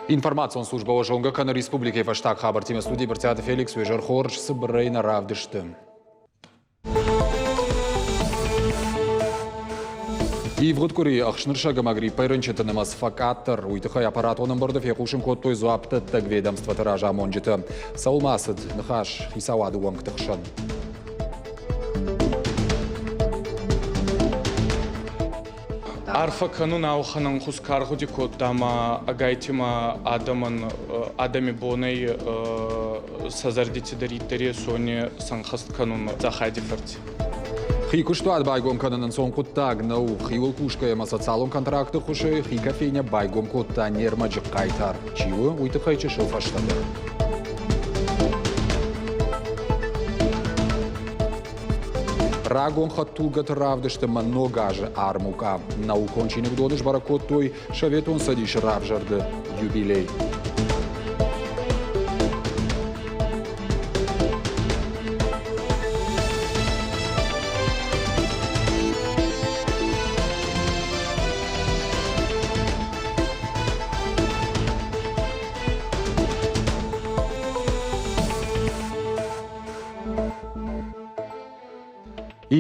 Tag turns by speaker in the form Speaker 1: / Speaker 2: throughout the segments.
Speaker 1: Информацион службӕ уӕ зонгӕ кӕны республикӕйы фӕстаг хабӕрттимӕ. Студийы Брытъиаты Феликс уе зӕр хорз, цыбырӕй нӕ равдысты. Ивгъуыд къуырийы ӕхснырсӕг ӕмӕ гриппӕй рынчынты нымӕц фӕкъаддӕр. Уый тыххӕй аппаратон ӕмбырды фехъусын кодтой дзуапдӕттӕг ведомствоты разамонджытӕ. Цӕуыл ма цыд ныхас хицауады уӕнгты хсӕн?
Speaker 2: Арфӕ кӕнун ауӕхӕн ӕнхус ка ргъуди кодта ӕма ӕгайтима адӕмӕн адӕми бонӕй сӕ зӕрди цидӕриддӕр ес, уони сӕнхӕст кӕнун Дзахайди фӕрци.
Speaker 1: Хи куыстуат байгом кӕнын ӕнцон хъуыддаг нӕу. Хиуыл кусгӕйӕ ӕмӕ социалон контракты хуызы хи кофейня байгом кодта не рмӕджы хъайтар. Чи у, уый тыххӕй чысыл фӕстӕдӕр. Рагон хӕдтулгӕты равдысты ӕмӕ Ног азы армукъа. Наукон чиныгдоны сбӕрӕг кодтой Советон Цӕдисы равзӕрды юбилей.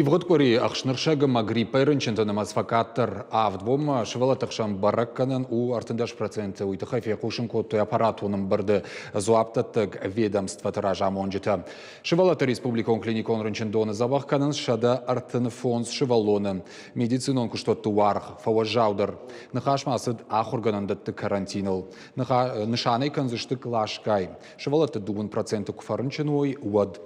Speaker 1: Ивгъуыд къуыри ӕхснырсӕг ӕмӕ гриппӕй рынчынты нымӕц фӕкъаддӕр. Авд бонмӕ сывӕллӕтты хсӕн бӕрӕггӕнӕн у 13%. Уый тыххӕй фехъусын кодтой аппаратон ӕмбырды дзуапдӕттӕг ведомствоты разамонджытӕ. Сывӕллӕтты республикон клиникон рынчындоны дзӕбӕх кӕнынц 135 сывӕллоны. Медицинон куыстуӕтты уаргъ фӕуӕззаудӕр. Ныхас ма цыд ахуыргӕнӕндӕтты карантиныл. Нысанӕй кӕндзысты къласгай. Сывӕллӕтты 2% куы фӕрынчын уой, уӕд.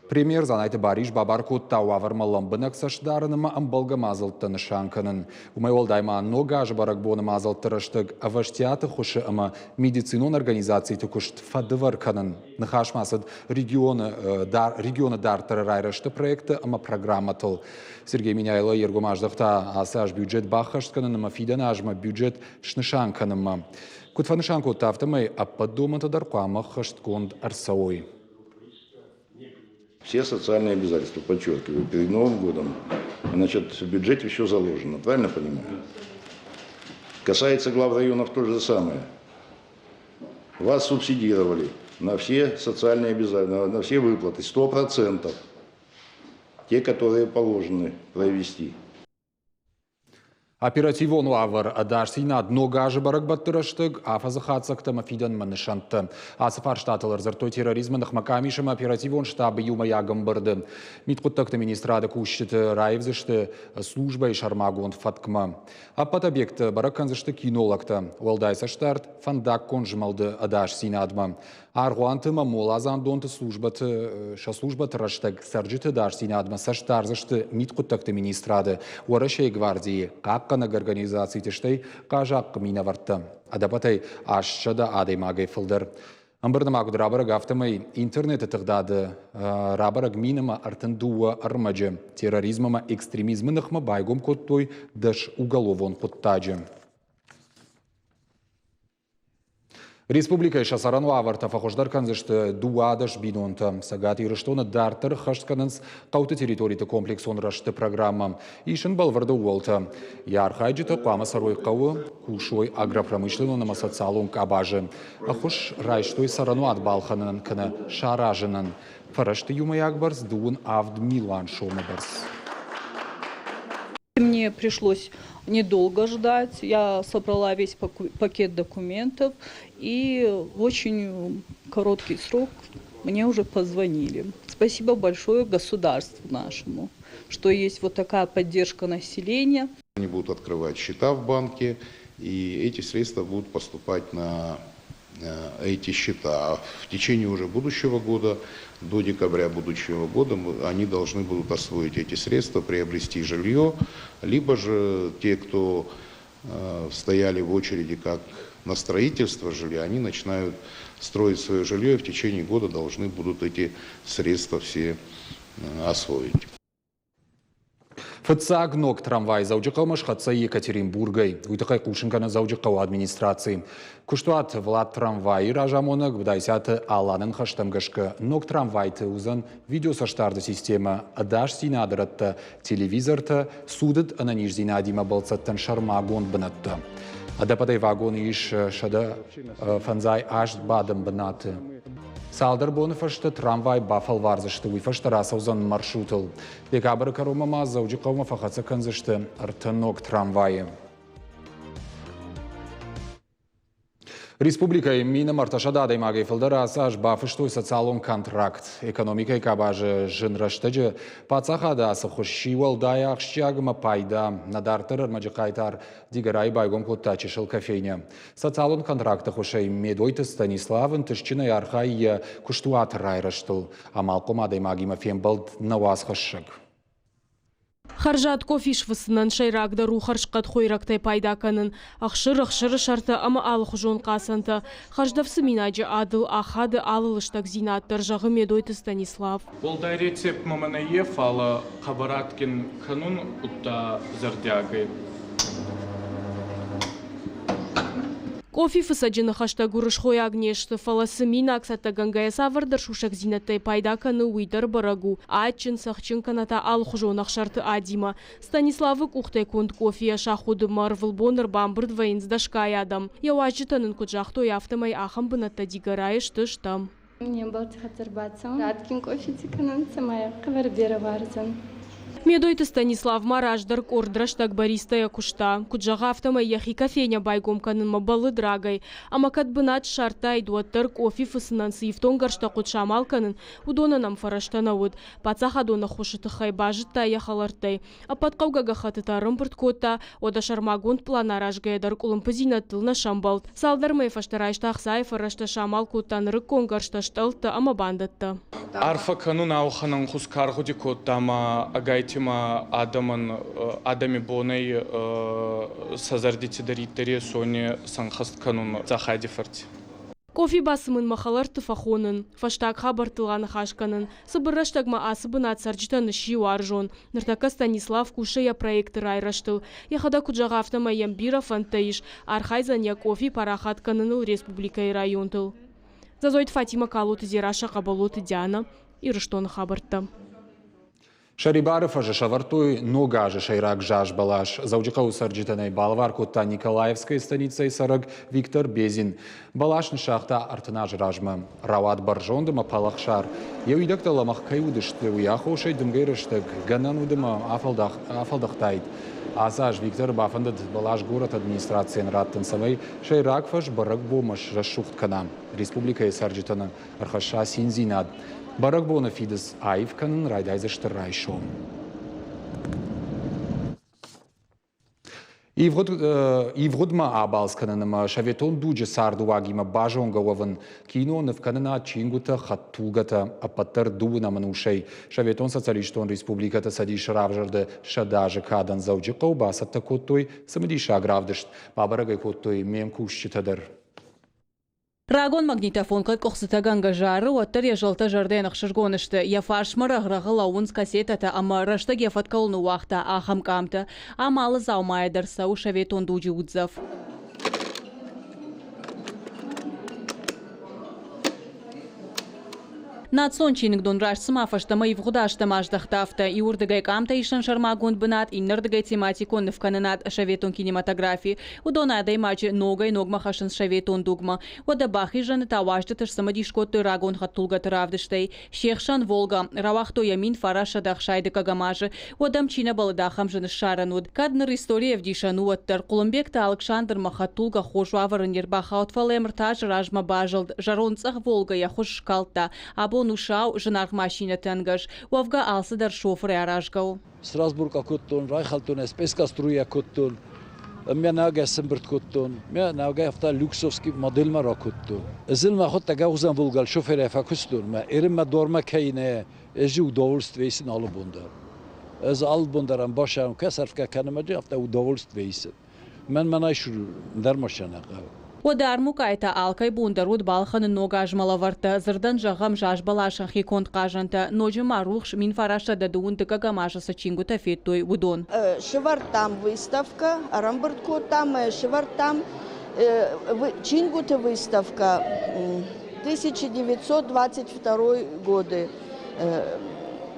Speaker 1: Премьер Дзанайты Барис бабар кодта уавӕрмӕ лӕмбынӕг цӕст дарын ӕмӕ ӕмбӕлгӕ мадзӕлттӕ нысан кӕнын. Уымӕй уӕлдай ма ног азы бӕрӕгбоны мадзӕлтты рӕстӕг ӕвӕстиаты хуысы ӕмӕ медицинон организациты куыст фӕдывӕр кӕнын. Ныхас ма цыд регионы, регионы дарддӕры райрӕзты проектты ӕмӕ программӕтыл. Сергей Меняйло йе ргом аздӕхта ацы аз бюджет баххӕст кӕнын ӕмӕ фидӕн азмӕ бюджет снысан кӕнынмӕ. Куыд фӕнысан кодта, афтӕмӕй ӕппӕт домӕнтӕ дӕр хъуамӕ ӕххӕстгонд ӕрцӕуой.
Speaker 3: Все социальные обязательства, подчеркиваю, перед Новым годом, значит, в бюджете все заложено, правильно понимаю? Касается глав районов то же самое. Вас субсидировали на все социальные обязательства, на все выплаты, 100%, те, которые положены провести.
Speaker 1: Оперативон уавӕр, ӕдасдзинад ног азы бӕрӕгбӕтты рӕстӕг, афӕдзы хатдзӕгтӕ ӕмӕ фидӕнмӕ нысӕнттӕ. Ацы фарстатыл ӕрдзырдтой терроризмы ныхмӕ къамис ӕмӕ оперативон штабы иумӕйаг ӕмбырды. Мидхъуыддӕгты министрады кусджыты раивдзысты службӕйы сӕрмагонд фӕткмӕ. Ӕппӕт объектты бӕрӕг кӕндзысты кинологтӕ. Уӕлдай цӕстдард фӕндаггон змӕлды ӕдасдзинадмӕ. Аргъуанты ӕмӕ моладзандонты службӕты сӕ службӕты рӕстӕг цӕрджыты ӕдасдзинадмӕ цӕст дардзысты мидхъуыддӕгты министрады, Уӕрӕсейы гвардийы, хъахъхъӕнӕг организациты, стӕй хъазахъхъы минӕвӕрттӕ. Ӕдӕппӕтӕй 800 адӕймагӕй фылдӕр. Ӕмбырды ма куыд рабӕрӕг, афтӕмӕй интернеты тыгъдады рабӕрӕг 1032 ӕрмӕджы. Терроризм ӕмӕ экстремизмы ныхмӕ байгом кодтой 10 уголовон хъуыддаджы. Республикӕйы сӕ цӕрӕн уавӕртӕ фӕхуыздӕр кӕндзысты 12 бинонтӕ. Цӕгат Ирыстоны дарддӕр ӕххӕст кӕнынц хъӕуты территориты комплексон рӕзты программӕ. Ис ын бӕлвырд ӕууӕлтӕ. Йӕ архайджытӕ хъуамӕ цӕрой хъӕуы, кусой агропромышленнон ӕмӕ социалон къабазы. Ӕххуыс райстой цӕрӕнуат балхӕнынӕн кӕнӕ саразынӕн. Фӕрӕзты иумӕйаг бӕрц 27 милуан сомы бӕрц.
Speaker 4: Мне пришлось недолго ждать. Я собрала весь пакет документов, и в очень короткий срок мне уже позвонили. Спасибо большое государству нашему, что есть вот такая поддержка населения.
Speaker 5: Они будут открывать счета в банке, и эти средства будут поступать на эти счета. А в течение уже будущего года, до декабря будущего года, они должны будут освоить эти средства, приобрести жилье, либо же те, кто стояли в очереди как на строительство жилья, они начинают строить свое жилье и в течение года должны будут эти средства все освоить.
Speaker 1: Фыццаг ног трамвай Дзӕуджыхъӕумӕ схӕццӕ Екатеринбургӕй. Уый тыххӕй хъусын кӕны Дзӕуджыхъӕуы администраци. Куыстуат Влад трамвайы разамонӕг Бдайсаты Аланы ныхӕстӕм гӕсгӕ ног трамвайты уыдзӕн видеоцӕстдарды системӕ, ӕдасдзинады рӕттӕ, телевизортӕ, цудыд ӕнӕниздзинадимӕ бӕлццӕттӕн сӕрмагонд бынӕттӕ. Ӕдӕппӕтӕй вагоны ис 158 бадӕн бынаты. Цалдӕр боны фӕстӕ трамвай бафӕлвардзысты, уый фӕстӕ рацӕудзӕн маршрутыл. Декабры кӕронмӕ ма Дзӕуджыхъӕумӕ фӕхӕццӕ кӕндзысты ӕртӕ ног трамвайы. Республикӕйы 1300 адӕймагӕй фылдӕр ацы аз бафыстой социалон контракт. Экономикӕйы къабазы зын рӕстӕджы паддзахады ацы хуыз сси уӕлдай ахсджиаг ӕмӕ пайда. Нӕ дарддӕр ӕрмӕджы хъайтар Дигорайы байгом кодта чысыл кофейня. Социалон контракты хуысӕй Медойты Станислав ӕнтыстджынӕй архайы йӕ куыстуаты райрӕзтыл. Амалхъом адӕймагимӕ фембӕлд нӕ уацхӕссӕг.
Speaker 6: Хӕрзад къофи сфыцынӕн сӕйрагдӕр у хӕрзхъӕд хойрӕгтӕй пайда кӕнын, ӕхсыр, ӕхсыры сӕртӕ ӕмӕ алыхуызон хъацӕнтӕ. Хӕрздӕф цыминаджы адыл ахады алы лыстӕгдзинад дӕр, зӕгъы Медойты Станислав.
Speaker 2: Уӕлдай рецепт мӕмӕ нӕййе, фалӕ хъӕбӕр адгин кӕнун удта зӕрдиагӕй.
Speaker 6: Къофифыцӕджы ныхӕстӕ гуырысхойаг не сты, фӕлӕ цы минаг цӕттӕгӕнгӕйӕ цавӕрдӕр сусӕгдзинӕдтӕй пайда кӕны, уый дӕр бӕрӕг у. Адджын, цӕхджын кӕнӕ та алыхуызон ӕхсӕрты адимӕ. Станиславы къухтӕй конд къофийӕ сахуыдынмӕ ӕрвылбон ӕрбамбырд вӕййынц дӕсгай адӕм. Йӕ уазджытӕ нын куыд загътой, афтӕмӕй ахӕм бынӕттӕ Дигорайы сты стӕм.
Speaker 7: Не мбӕлтти хӕццӕ ӕрбацӕун, адгин къофити кӕнӕн, цӕмӕй хъӕбӕр берӕ уарзӕн.
Speaker 6: Медойты Станислав ма раздӕр къорд рӕстӕг баристӕйӕ куыста. Куыд зӕгъы, афтӕмӕй йӕхи кофейня байгом кӕнынмӕ бӕллыд рагӕй. Ӕмӕ кӕд бынат ссардтаид, уӕддӕр къофи фыцынӕн цы ифтонггӕрзтӕ хъуыд самал кӕнын, уыдонӕн ӕм фӕрӕзтӕ нӕ уыд. Паддзахадон ӕххуысы тыххӕй базыдта йӕ хӕлӕрттӕй. Ӕппӕт хъӕугӕ гӕххӕттытӕ ӕрӕмбырд кодта, уӕдӕ сӕрмагонд пълан аразгӕйӕ дӕр къуылымпыдзинӕдтыл нӕ сӕмбӕлд. Цалдӕр мӕйы фӕстӕ райста ӕхцайы фӕрӕзтӕ, самал кодта нырыккон гӕрзтӕ, стъӕлттӕ ӕмӕ бандӕттӕ.
Speaker 2: Арфӕ кӕнун ауӕхӕн ӕнхус ка ргъуди кодта ӕма ӕгайтима адӕмӕн адӕми бонӕй сӕ зӕрди цидӕриддӕр ес, уони сӕнхӕст кӕнун Дзахайди фӕрци.
Speaker 6: Къофи бацымынмӕ хӕлӕртты фӕхонын, фӕстаг хабӕрттыл аныхас кӕнын, Цыбыр рӕстӕгмӕ ацы бынат цӕрджытӕн сси уарзон. Ныртӕккӕ Станислав кусы йӕ проекты райрӕзтыл. Йӕхӕдӕг куыд зӕгъы, афтӕмӕй йӕм бирӕ фӕндтӕ ис, архайдзӕн йӕ къофи парахат кӕныныл республикӕйы районтыл. Зазойты Фатимӕ, Калоты Дзерассӕ, Хъӕбӕлоты Диана, Ирыстоны хабӕрттӕ.
Speaker 1: Сӕрибары фӕзы сӕвӕрдтой ног азы сӕйраг заз бӕлас. Дзӕуджыхъӕуы цӕрджытӕн ӕй балӕвар кодта Николаевскӕйы станицӕйы цӕрӕг Виктор Безин. Бӕлас ныссагъта 30 азы размӕ. Рауад бӕрзонд ӕмӕ пӕлӕхсар. Йӕ уидӕгтӕ лӕмӕгъ кӕй уыдысты, уый аххосӕй дымгӕйы рӕстӕг гӕнӕн уыд ӕмӕ афӕлдӕхтаид. Ацы аз Викторы бафӕндыд бӕлас горӕты администрацийӕн раттын, цӕмӕй сӕйраг фӕз бӕрӕгбонмӕ срӕсугъд кӕна. Республикӕйы цӕрджытӕн ӕрхӕсса циндзинад. Бӕрӕгбоны фидыц аив кӕнын райдайдзысты райсом. Ивгъуыд, ивгъуыдмӕ абалц кӕнын ӕмӕ советон дуджы цардыуагимӕ базонгӕ уӕвын, кино, нывкӕнынад, чингуытӕ, хӕдтулгӕтӕ, ӕппӕтдӕр дыууынӕм ӕнусӕй Советон Социалистон Республикӕты Цӕдисы равзӕрды 100 азы кадӕн Дзӕуджыхъӕуы бацӕттӕ кодтой цымыдисаг равдыст, бабӕрӕг ӕй кодтой ме мкусджытӕ дӕр.
Speaker 8: Рагон магнитофон кӕд къуыхцытӕгӕнгӕ зары, уӕддӕр йӕ зӕлтӕ зӕрдӕйӕн ӕхсызгон сты. Йӕ фарсмӕ рӕгъ-рӕгъы лӕууынц кассетӕтӕ ӕмӕ рӕстӕг йӕ фӕд кӕуыл ныууагъта, ахӕм къамтӕ. Ам алы дзаумайӕ дӕр цӕуы советон дуджы уддзӕф. Национ чиныгдон раст цыма фӕстӕмӕ ивгъуыд азтӕм аздӕхт, афтӕ. Иуырдыгӕй къамтӕ исӕн сӕрмагонд бынат, иннӕрдыгӕй тематикон нывкӕнынад, советон кинематографи. Уыдон адӕймаджы ногӕй-ногмӕ хӕссынц советон дугмӕ. Уӕдӕ бахизӕны та уазджыты сцымыдис кодтой рагон хӕдтулгӕты равдыстӕй. Се хсӕн «Волга» рауагътой йӕ 1960 азы. Уӕд ӕм чи нӕ бӕллыд, ахӕм зын ссарӕн уыд. Кӕд ныр историйы ӕвдисӕн у, уӕддӕр Хъуылымбегты Алыксандрмӕ хӕдтулгӕ хорз уавӕры не рбахауд, фӕлӕ йӕм ӕртӕ азы размӕ базылд. Зӕронд цъӕх «Волга» йӕ хуыз скалдта. Абон у сау, зынаргъ машинӕты ӕнгӕс. Уӕвгӕ, алцыдӕр шофырӕй аразгӕ у.
Speaker 9: Страсбург акодтон, райхӕлдтон, СПСК струй акодтон, мӕ наугӕ сӕмбырд кодтон, мӕ наугӕ афтӕ люксовский модельмӕ ракодтон. Езил мӕ хуыдтаг ӕгъузӕн Волгал шоферӕй фӕкуыстон, мӕ эрин мӕ дормӕ кӕй нӕ, ӕз удовольствие исын алы бон дӕр. Ӕз алы бон дӕр ӕмбасӕн кӕ сӕрфгӕ кӕнын ӕмӕ афтӕ удовольствие исын. Мӕн мӕнӕй дӕр машинӕ хъӕуы.
Speaker 8: Уӕдӕ армукъайы та алкӕй бон дӕр уыд балхӕнын ног азмӕ лӕвӕрттӕ, дзырдӕн зӕгъӕм, зазбӕласӕн хиконд хъазӕнтӕ, ноджы ма рухс 1925 азы цы чингуытӕ федтой, уыдон.
Speaker 10: Сывӕрдтам выставкӕ, ӕрӕмбырд кодтам ӕмӕ сывӕрдтам чингуыты выставкӕ 1922 годы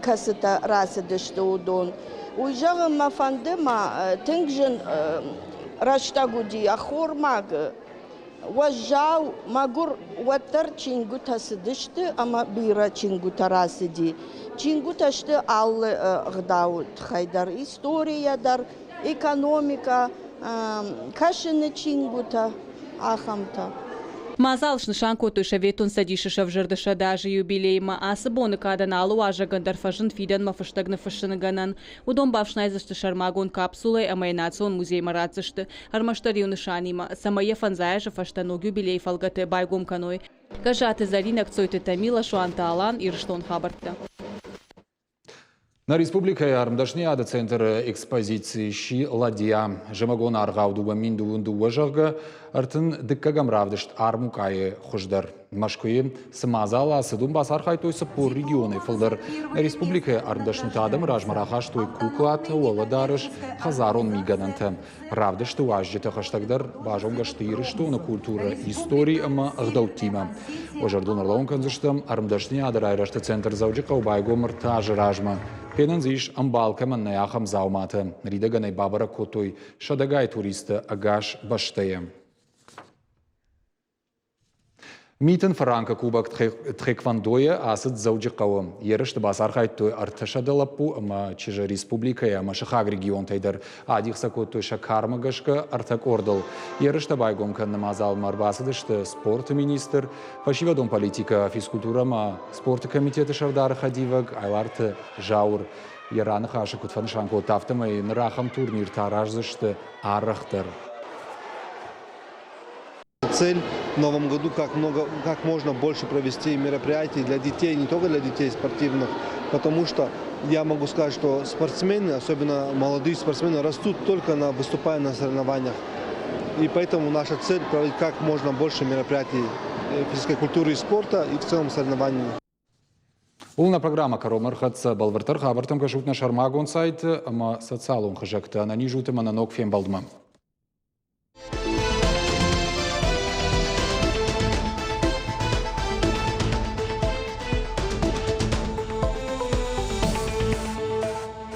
Speaker 10: кӕцытӕ рацыдысты, уыдон. Уый зӕгъын мӕ фӕнды, ма тынг зын. рӕстӕг уыди, ӕххормаг, уӕззау, мӕгуыр, уӕддӕр чингуытӕ цыдысты ӕмӕ бирӕ чингуытӕ рацыди. Чингуытӕ сты алы ӕгъдауы тыххӕй дӕр, историйӕ дӕр, экономикӕ, кӕсыны чингуытӕ, ахӕмтӕ.
Speaker 8: Мадзал снысан кодтой Советон Цӕдисы сӕвзӕрды 100 азы юбилеймӕ. Ацы боны кадӕн алы уазӕгӕн дӕр фӕзынд фидӕнмӕ фыстӕг ныффыссыны гӕнӕн. Уыдон бафснайдзысты сӕрмагонд капсулӕй ӕмӕ йӕ национ музеймӕ ратдзысты. Ӕрмӕстдӕр иу нысанимӕ, цӕмӕй йӕ фӕндзай азы фӕстӕ ног юбилейы фӕлгӕты байгом кӕной. Гӕззаты Зӕринӕ, Кцойты Тамила, Суанты Алан, Ирыстон хабӕрттӕ.
Speaker 1: Нӕ республикӕйы ӕрмдӕсныйады центры экспозици сси Ладья. Зымӕгон аргъау 2022, зӕгъгӕ, 32-ӕм равдыст армукъайы хуыздӕр. Мӕскуыйы цы мадзал ацыд, уым бацархайдтой 40 регионӕй фылдӕр. Нӕ республикӕйы ӕрмдӕснытӕ адӕмы размӕ рахастой куклатӕ, уӕлӕдарӕс, хӕдзарон мигӕнӕнтӕ. Равдысты уазджытӕ хӕстӕгдӕр базонгӕ сты Ирыстоны культурӕ, истори ӕмӕ ӕгъдӕуттимӕ. Уӕ зӕрдыл ӕрлӕууын кӕндзыстӕм, ӕрмдӕсныйады райрӕзты центр Дзӕуджыхъӕуы байгом ӕртӕ азы размӕ. Фенӕн дзы ис, ӕмбал кӕмӕн нӕй, ахӕм дзауматӕ. Ныридӕгӕн ӕй бабӕрӕг кодтой сӕдӕгай туристтӕ ӕгас бӕстӕйӕ. Митын фыранкы кубок тхэквондойӕ ацыд Дзӕуджыхъӕуы. Ерысты бацархайдтой 300 лӕппу ӕмӕ чызджы республикӕйы ӕмӕ сыхаг регионтӕй дӕр. Адих сӕ кодтой сӕ кармӕ гӕсгӕ ӕртӕ къордыл. Ерыстӕ байгом кӕныны мадзалмӕ ӕрбацыдысты спорты министр, фӕсивӕдон политикӕ, физкультурӕ ӕмӕ спорты комитеты сӕрдары хӕдивӕг Айларты Зауыр. Йӕ раныхасы куыд фӕнысан кодта, афтӕмӕй ныр ахӕм турниртӕ араздзысты арӕхдӕр.
Speaker 11: Цель в новом году как можно больше провести мероприятий для детей, не только для детей спортивных, потому что я могу сказать, что спортсмены, особенно молодые спортсмены, растут только выступая на соревнованиях. И поэтому наша цель проводить как можно больше мероприятий физической культуры и спорта и в целом соревнований.
Speaker 1: Ууыл нӕ программӕ кӕронмӕ ӕрхӕццӕ. Бӕлвырддӕр хабӕрттӕм кӕсут нӕ сӕрмагонд сайты ӕмӕ социалон хызӕгты. Ӕнӕниз ут ӕмӕ нӕ ног фембӕлдмӕ.